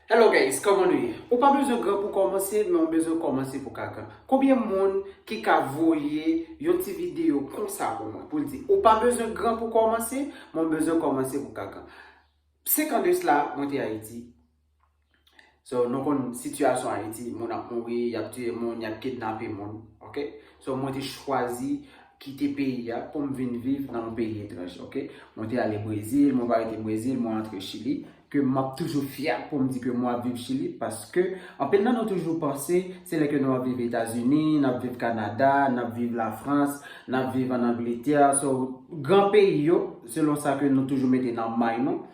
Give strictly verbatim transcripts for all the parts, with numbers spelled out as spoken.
Hello guys, kòman nou ye? Ou pa bezwen gran pou kòmanse, men ou bezwen kòmanse pou ka gran. Konbyen moun ki ka voye yon ti videyo konsa pou mwen, pou l di, ou pa bezwen gran pou kòmanse, men ou bezwen kòmanse pou ka gran. Senk an de sila, mwen te Ayiti. So, nou konn sitiyasyon Ayiti, moun ap mouri, y ap tiye moun, y ap kidnape moun, ok? So, mwen te chwazi kite peyi a pou m vin viv nan yon peyi etranje, ok? Mwen te ale Brezil, mwen pa rete Brezil, mwen antre Chili, ke m ap toujou fyè pou m di ke mwen ap viv Chili, paske anpil nan nou toujou panse se lè ke nou ap viv Etazini, n ap viv Kanada, n ap viv Lafrans, n ap viv ann Angletè, so, gran peyi yo, selon sa ke nou toujou mete nan may nou.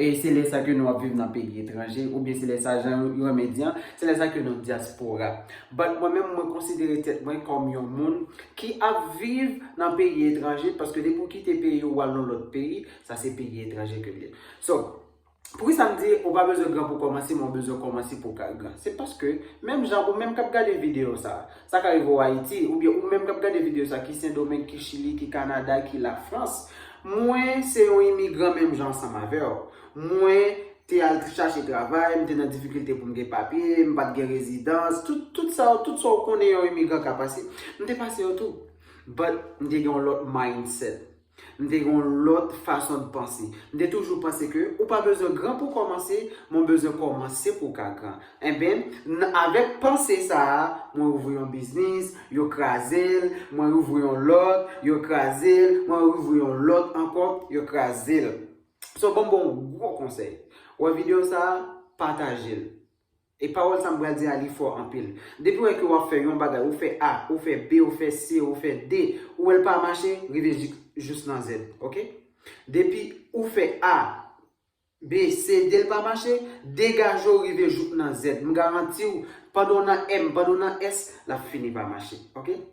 E se lè sa ke nou ap viv nan peyi etranje, oubyen se lè sa, jan yo renmen di an, se lè sa ke nou dyaspora. But mwen menm, mwen konsidere tèt mwen kòm yon moun ki ap viv nan peyi etranje, paske depi w kite peyi w, w al nan lòt peyi, sa se peyi etranje ke l ye. So, poukisa m di ou pa bezwen gran pou kòmanse, men w bezwen kòmanse pou w ka gran? Se paske, menm jan ou menm k ap gade videyo sa, sa ka rive w Ayiti, oubyen ou menm k ap gade videyo sa, ki Sendomeng, ki Chili, ki Kanada, ki Lafrans, mwen se yon imigran menm jan ansanm avè w. Mwen te al chache travay, m te nan difikilte pou m gen papye, m pa t gen rezidans, tout, tout sa, tout sa w konnen yon imigran ka pase, m te pase yo tou. But m te gen yon lòt mindset. M te gen yon lòt fason de panse. M te toujou panse ke ou pa bezwen gran pou kòmanse, men w bezwen kòmanse pou w ka gran. Enben, n- avèk panse sa a, mwen ouvri yon biznis, yo kraze l, mwen ouvri yon lòt, yo kraze l, mwen ouvri yon lòt ankò, yo kraze l. So, ban m ba w yon gwo konsèy. Wè videyo sa a, pataje l. E pawòl sa m pral di a, li fò anpil. Depi w wè ke w ap fè yon bagay, ou fè A, ou fè B, ou fè C, ou fè D, ou wè l pa mache, rive jik- jous nan Z, ok? Depi ou fè A, B, C, D, l pa mache, degaje w rive jouk nan Z. M garanti w, pandan w nan M, pandan w nan S, l ap fini pa mache, ok?